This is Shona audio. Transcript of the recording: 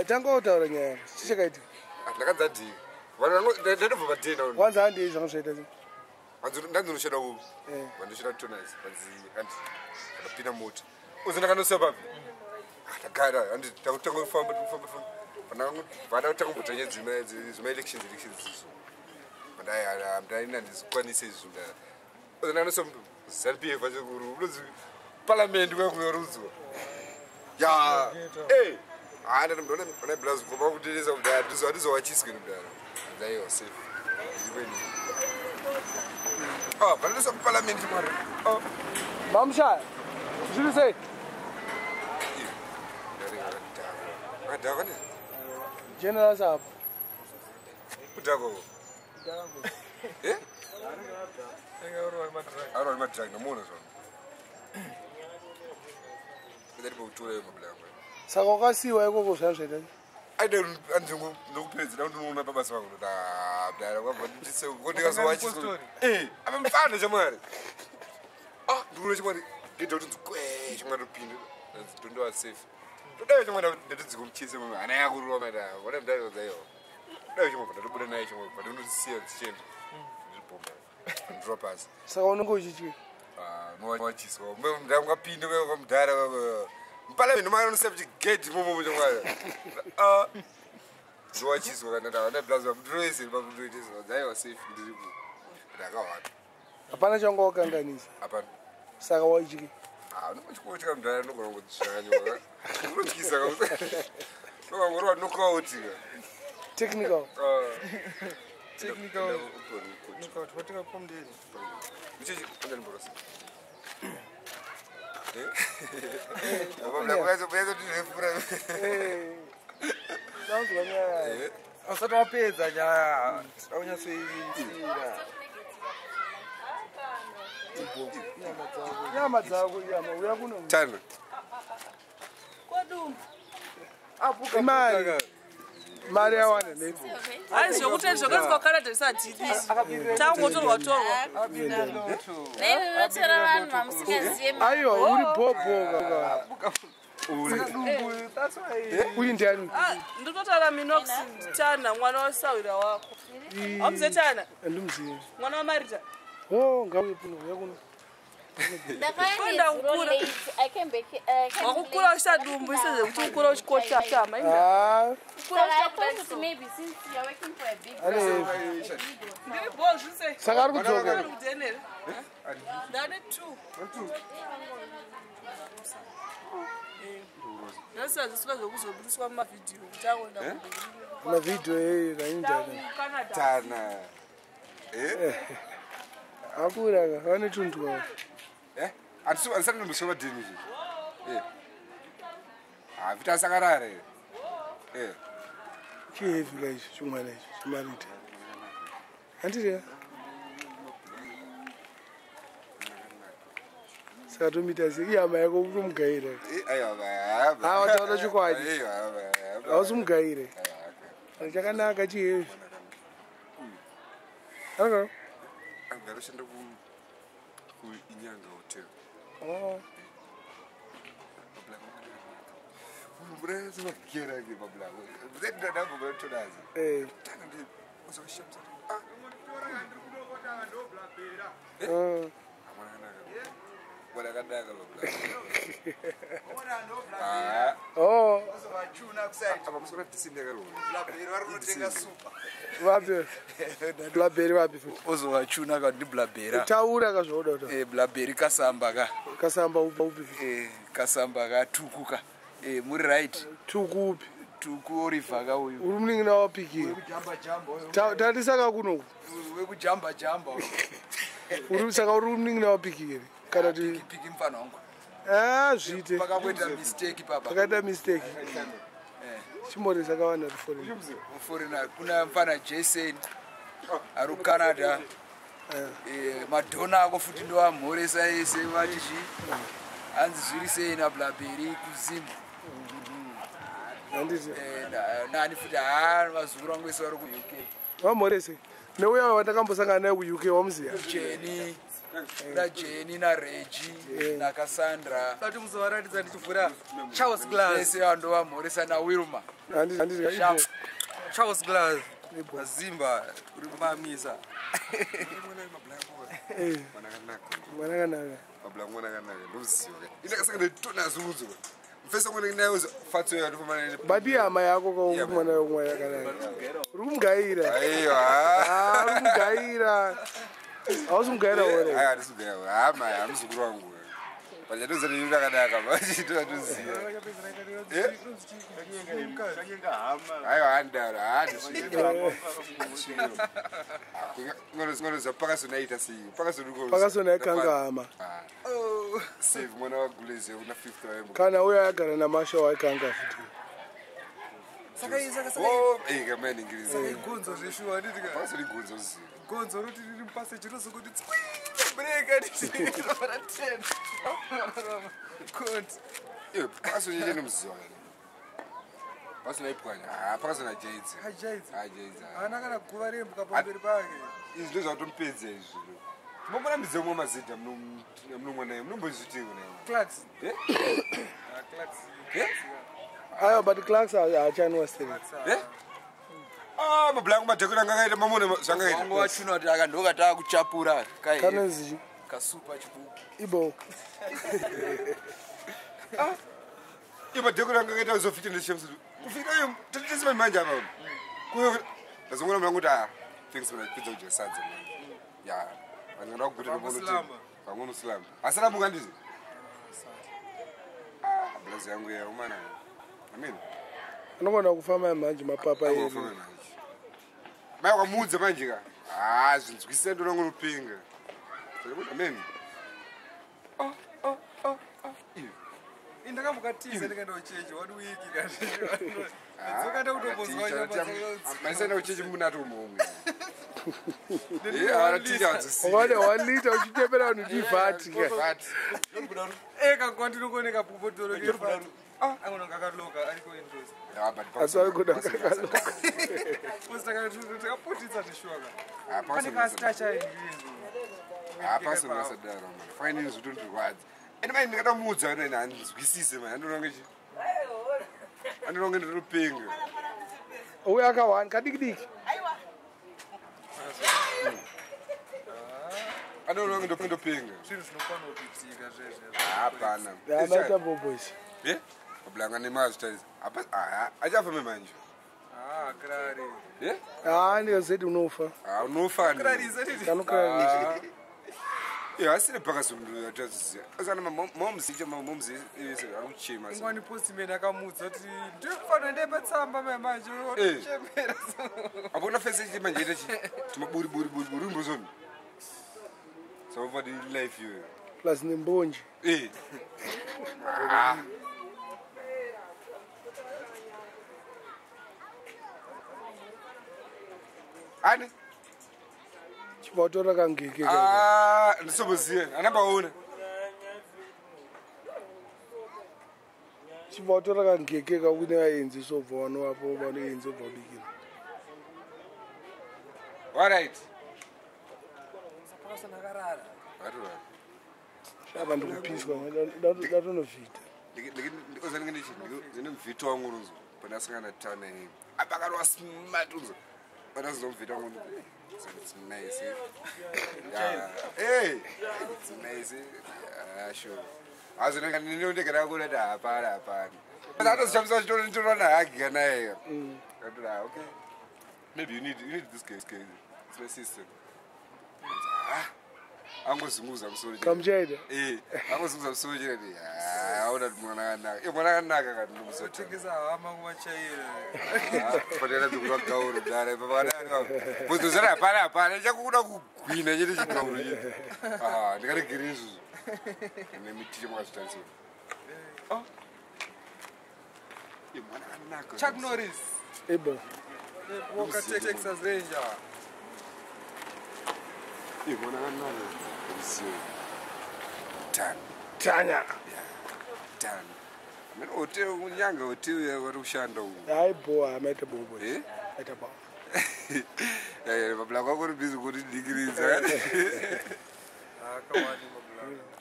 Tanga kutaura nyaya chii chakaitika? Ndakadzadii ndatobva padena. Wanzi handei zvanga zvaita sei? Ndanzi unoshanda ku vandoshanda kutonas, vanzi handi ndapinda mota uzi ndakanosiya papi. Ndagara handi takutanga kufamba kufamba famba, vada kutanga kumbotanya zvima-elections elections izvo, ndaina handizikwanise izvo. Uzi ndakanosiya ZANU PF achekuru unonzi parliament kwakuyorudzwa ya. Hayi, ndona blazi ngoba kuteleza kuti handizowachiswe mudara, ndaiwa safe ndikweni. Ah, vanondosa kuparliament mwari. Mamushaya, zviri sei? Akadhakwa ne. General apa. Kudhakwa eh arwa nemadrug, ndamuona zvano ndaripo kutora mablango. Saka wakasiyiwa ikoko, zvanga zvaita sei? Aida ndokupedza ndinoona pabasa vangu mudara ndikazowachiswa apa mufana chamwari. Ah, ndikuona chamwari gedha kuti nzikwe chamwari topinda tondova safe, todai chamwari ndatodzika muchese mama hana yakurova madara ona mudara dzaiwa dai chamwari ndatobuda naye chamwari pandinosiya dzichienda ndiribhomba ndiro pasi. Saka unenge uchityi? Nowachiswa ndangapinda mudhara mupalamende maanonosa chigedhi momo chamwari ndowachiswa kana ndavana blaza ndinoese pakundoitesa dzaiwa safe ndiripo ndakahwata. Hapana changa wakanganisa? Hapana. Saka waityi? Unochikotya mudhara, unogona kungodzvanyoka unotyisa nokangorwa knockout. Technical. Technical knockout. Watingakupa mudeni. Muchechi andanimborosa. Tanzwa nyaya. Usati wapedza nyaya, sida kunyatsoiitira. Nyama dzako, nyama uya kuno. Tana. Imari, mari yawana nei? Hayi, zvekuti zvakaiswa Canada zvisadhidi, tangotorwa torwa. Naive munotora vanhu vamusingazive. Aiwa, uri bhobho. Uyu ndiani? Ndinotaura Minox Tana, mwana wasawira wako. Hamuze Tana? Andimuzivi. Mwana waMarita. O, ngauye kuno, uya kuno. Kwenda kukura. Wakukura uchita dumbu isezvekuti ukura uchikotama. Ah. Ukura uchita. Ane. Ndiri bho zvise. Saka ari kudzoka? Kudenera ndane two ndasazviswa zvekuzobudiswa mumavhidhiyo kuti aonda. Mavhidhiyo ei kainjana? Canada. Tana. Akura ka, vane tundwa. Handisati ndombosvika padheni izvi. Vita asakarara here? Chiheavy ka ichi chimwana ichi chimarita, handiti? Saka tomita sei? Ihama yako, kutomugaira? Ah, wataura chokwadi. Hausi mugaire, chakanaka, chiheavy aka. Angaroshanda kuInyanga Hotel. Oh. Murasemagerake pablango ndandambobatonazi. Tanga ndi uzoshamisa. Ah. Mwana akanaka pablango. Oh. Apa musora decent yakarova. Vapi blabheri, vapi futi? Ozovachuna ka, ndiblabhera. Taura ka zvauda kutaura. Blabheri kasamba ka. Kasamba upi, upi futi? Kasamba ka, Tuku ka. Muri right? Tuku upi? Tuku Oliver ka uyu. Uri munin'ina wapikiri? Tarisaka kunoku. Wekujamba jamba. Uri, saka uri munin'ina wapikiri kana kuti? Piki mufana wangu. A, zviite. Pakangoita mistake papa. Pakaita mistake. Chimboresa kawanda tiforeign. Muforeigner kuna mufana Jason ari kuCanada. Madhona ako futi ndovamhoresa ese, vati zvi hanzi zviri sei nablabheri kuZimu? Handiti? Nani futi? Ha, vazukuru vangu vese vari kuUK. Vamhorese neuya wandakambosangana naye kuUK, wamuziya? Jeni. Kuna Jenny naRegi naCassandra. Dati muzovaratidza ndichivhura Charles Glass. Vese vandovamhoresa naWilma. Handiti Charles Glass. Zimba uri kumamisa. Mwana akanaka. Mabla mwana akanaka ndoziva. Ine kasanga nditonazo uzo. Mfesa mwana nayo fatso ya ndofamba naye. But ihama yako kwa mwana womwe akanaka. Uri kumugaira. Aiwa. Ah, uri kumugaira. Hausi kumugaira wore. Aiwa handisi kugaira. Hama ya muzukuru wangu. But ndatoziva kuti akanaka manje ndatoziva. Aiwa handaro handisviki. Ngonoza pakazonaita sei? Pakazoniko. Pakazonaikanga hama. Save mwana waguleze una 5th waembo. Kana uyo agara namasha waikanga futi. Saka saka saka. Oh, eh kama iningiriza. Saka igonzo zveshuwa handiti ka. Pakazoni gonzo ziva. Gonzo roti riri mupaseji rozokuti tswi break handiti. Rora 10. Konti. Iwe pakazoni nomuziva kana. Pasina ipwanya. Ah, pakazona jaidzi. Hajaidzi. Hajaidzi. Haana kana guva rembuka pamberi pake. Izvi ndozvatomupedza izvi. Momborambidza umwe mazidha munomwa naye munombozvitiwo naye. Clarks. Eh? Ah, Clarks. Eh? Aiwa but Clarks haachanwa still. Eh? Ah, mablango madhekora anga akaita mamone zvanga Wangu wachuna kuti aka ndokataa kuchapura kai. Kanonzi Kasupa chibuku. ibo. Ah. Iye madhekora anga akaita zofita ndechemsu. Kufika iyo tatitese manje apa. Kuyo ndazongona mlango kuti ah, thanks man pedza kudya sadza manje. Ya. Vanhu kuguta Vangosilamba. Vangonosilamba. Asalamuka ndizvo. Ah, blazi yangu ya umana. Amen. Anogona kufamba manje mapapa Angofamba edu. manje. Mai wakamuudza manje ka. Ah, zvinzwisa ndonongonopinga. Amen. Oh, oh, oh, oh. Iwe. Indakambokatiza ndikaenda kuchechi 1 week kana. Ndadzoka ndakutombozwa nyama. Maisana kuchechi munato umwe. Eh, araticha adzisi. Wakaona 1 liter uchitepera vanhu uchivhati ka. But Eka kwandinokoneka pupotoro ke. Ah, angononga akaloka ariko indozi. ah, but Asi ari kuda kakaloka. Takaputitsa zveshuwa ka. Ah, Pane kasitacha ingirinzi. Ah, pastor ngasadaro man. Fine zvitondirwadza. Ende mai ndikatamuudza kana ine handinzwisise man. Andononge chi. Andononge ndinopenga. Uyo akawani kadiki diki. Andononge ndopenga. Zvinhu zvinokwana kuitika zvezvo. Hapana. Amaita boboys. Eh? Mablanga nemazwi taisa. Apa ah, achafambe manje. Ah, krari. Eh? Ah, ndikazeti unofa. Ah, unofa. Krari isati. Kanokrari. Eh, asiri pakazundu ataziziya. Asana moms icho moms ese ari kuchema. Ingwani postman akamudza kuti ndinofanira ndeipa tsamba mai manje Eh. otochemera. Abona fese ichi manje ita chi. Tumaburi buri buri buri mbozoni. So di life iyoyo. Plus nembonje. Eh. Ah. Ani? Chibva watora kangeke ka. Ah, ndisoboziye. Anambaona. Chibva watora kangeke ka kune vaenzi sobva vanovapo vanoenzi obva wabikira. All right. Pakasanakarara. Vatorara. Apa ndikupiswa ndatonovhita. Ndikuzanenge ndichi ndine mvhito wangu unonzwa pandasangana tana inini. Apa akarova smart unzwa. Pandazonzwa mvhito wangu unonzwa. So it's nice. Eh? Yeah. Hey, it's nice. Eh? Yeah, sure. Azonanga ndinondegera kuona kuti hapana hapana. Atozvishamisa chitorona nahagi kana iye. Akatora okay. Maybe you need this guy. It's my sister. Ah. Angozunguza musoro. Kamuchaita. Eh, angozunguza musoro chete. Ah, aona kuti mwana akanaka. Eh, mwana akanaka kati ndomusoro. Tengesa hama kumachaira. Fanira dzokura gauro dare pakadari. Bozozera hapana hapana chakuda kugwina chete chigauro chete. Ah, ndikaregere izvozvo. Nemiti chemwakazvitarisira. Oh. Eh, mwana akanaka. Chuck Norris. Ibo. Walker Texas Ranger. Eh, mwana akanaka. Ziyo. Tano. Tanya. Tano. Amene hotel kunyanga hotel yavari kushanda uku. Hayi bo amaita boboys. Eh? Aita bo. Eh, mablango ako uri busy kuti ndikiridza. Akawani mabla.